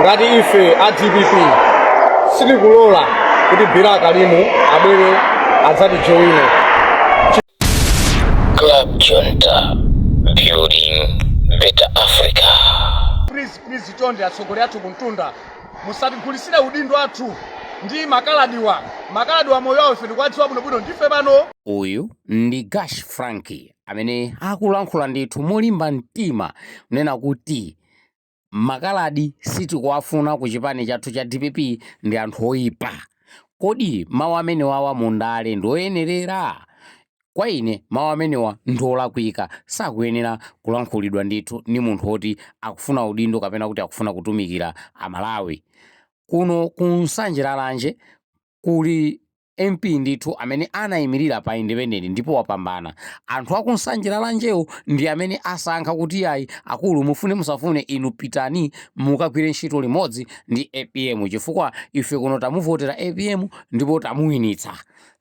Ngati ife a DPP sitikulola kuti Bilal Karimu abwere adzatijoine. Club Junta, building better Africa. Please, please, chonde atsogoleri athu kuntunda, musatigulisire udindo athu ndi makaladiwa. Makaladiwa moyo wawo ife tikuwadziwa bwinobwino, ndife pano. Uyu ndi Gash Frank amene akulankhula ndithu molimba mtima kunena kuti makaladi sitikuwafuna ku chipani chathu cha DPP, ndi anthu oyipa. Kodi mawu amenewawa mundale ndi oyenerera? Kwa ine mawu amenewa ndi olakwika, sakuyenera kulankhulidwa ndithu ndi munthu woti akufuna udindo kapena kuti akufuna kutumikira Amalawi. Kuno ku Nsanje Lalanje kuli MP ndithu amene anayimirira pa independent ndipo wapambana. Anthu aku Nsanje Lalanjewo ndi amene asankha kuti ayi akulu, mufune musafune, inu pitani mukagwire ntchito limodzi ndi APM, chifukwa ife kuno tamuvotera APM ndipo tamuwinitsa.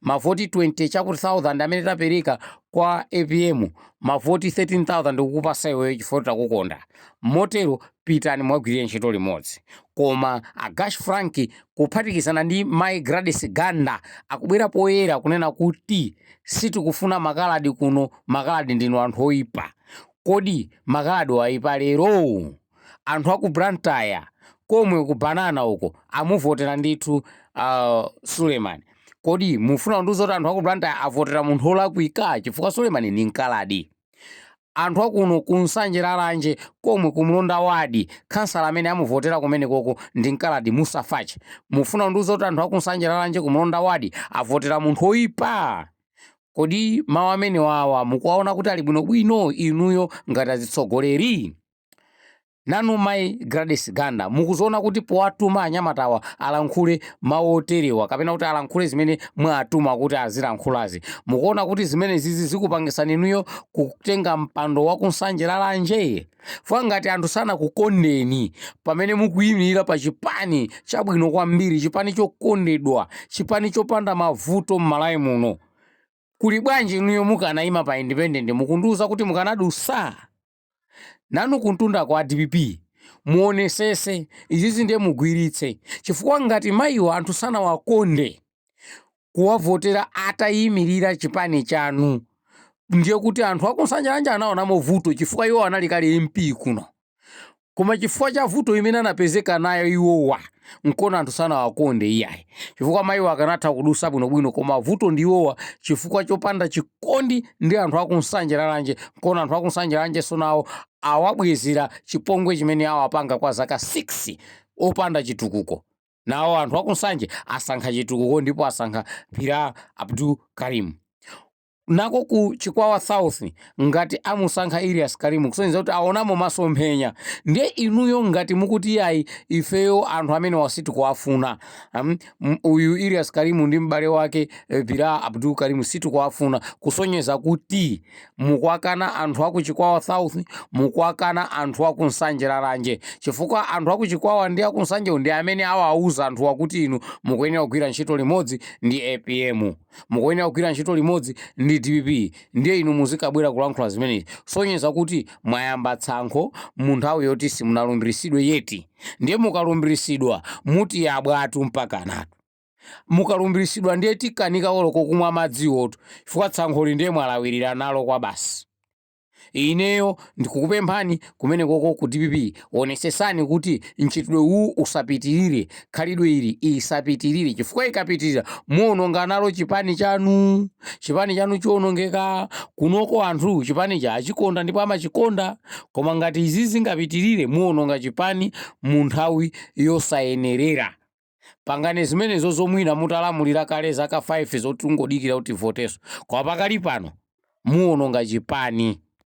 Mavoti 20 chakuti 1000 amene tapereka kwa APM, mavoti 13,000 kukupasa iweyo chifukwa takukonda, motero pitani mukagwirire ntchito limodzi. Koma a Gash Frank kuphatikizana ndi Mai Gladys Ganda akubwera poyera kunena kuti sitikufuna makaladi kuno, makaladi ndinu anthu oyipa. Kodi makaladi wayipa lero? Anthu aku Blantyre komwe ku Banana uko amuvotera ndithu Suleiman. Kodi mufuna kundiuza kuti anthu aku Blantyre avotera munthu olakwika chifukwa Suleiman ndi mkaladi? Anthu akuno ku Nsanje Lalanje komwe ku Mlonda wadi, khansala amene amuvotera kumene koko ndi mkaladi, Musa Fachi. Mufuna kundiuza kuti anthu aku Nsanje Lalanje ku Mlonda wadi avotera munthu oyipa? Kodi mawu amene wawa mukuwaona kuti ali bwinobwino inuyo ngati azitsogoleri? Nanu Mayi Gladys Ganda, mukuziona kuti powatuma anyamatawa alankhule mawu oterewa kapena kuti alankhule zimene mwatuma kuti azilankhulazi, mukuona kuti zimene zizi zikupangisani inuyo kutenga mpando wa ku Nsanje Lalanje? Fwa ngati anthu sanakukondeni pamene mukuyimirira pa chipani chabwino kwambiri, chipani chokondedwa, chipani chopanda mavuto m'Malawi muno, kuli bwanji inuyo mukanayima pa independent? Mukundiuza kuti mukanadusa? Nanu kuntunda kwa DPP, muonesese izizi ndiye mugwiritse, chifukwa ngati mayiwa anthu sanawakonde kuwavotera atayimirira chipani chanu, ndiye kuti anthu aku Nsanje Lalanje anaonamo vuto, chifukwa iwo anali kale MP kuno, koma chifukwa cha vuto imene anapezeka nayo iwowa nkona anthu sanawakonde iyayi, chifukwa mayiwa akanatha kudusa bwinobwino, koma vuto ndi iwowa. Chifukwa chopanda chikondi ndi anthu aku Nsanje Lalanje, nkona anthu aku Nsanje Lalanje nawo awabwezera chipongwe chimene awapanga kwa zaka 6 opanda chitukuko. Nawo anthu aku Nsanje asankha chitukuko ndipo asankha Bilal Abdul Karim. Nako ku Chikwawa South ngati amusankha Ilias Karimu, kusonyeza kuti aonamo masomphenya. Ndiye inuyo ngati mukuti yayi, ifeyo anthu amene sitikuwafuna, uyu Ilias Karimu ndi m'bale wake Bilal Abdul Karimu sitikuwafuna, kusonyeza kuti mukuwakana anthu aku Chikwawa South, mukuwakana anthu aku Nsanje Lalanje, chifukwa anthu aku Chikwawa ndi aku Nsanje ndi amene awauza anthu akuti inu mukuyenera kugwira ntchito limodzi ndi APM, mukuyenera kugwira ntchito limodzi ndi DPP. Ndiye inu muzikabwera kulankhula zimenezi, sonyeza kuti mwayamba tsankho mu nthawi yoti simunalumbiritsidwe yet. Ndiye mukalumbiritsidwa muti yabwatu mpaka natu. Mukalumbiritsidwa ndiye tikanika oloko kumwa madziwotu, chifukwa tsankholi ndiye mwalawirira nalo kwa basi. Ineyo ndikukupemphani kumene koko ku DPP, onesesani kuti mchitidwe uwu usapitirire, khalidwe ili isapitirire, chifukwa ikapitirira muononga nalo chipani chanu, chipani chanu chiwonongeka. Kunoko anthu chipanichi achikonda ndipo amachikonda, koma ngati izi zingapitirire muononga chipani mu nthawi yosayenerera. Pangani zimenezo zomwina mutalamulira kale zaka 5 zoti ungodikira kuti voteso, koma pakali pano muononga chipani.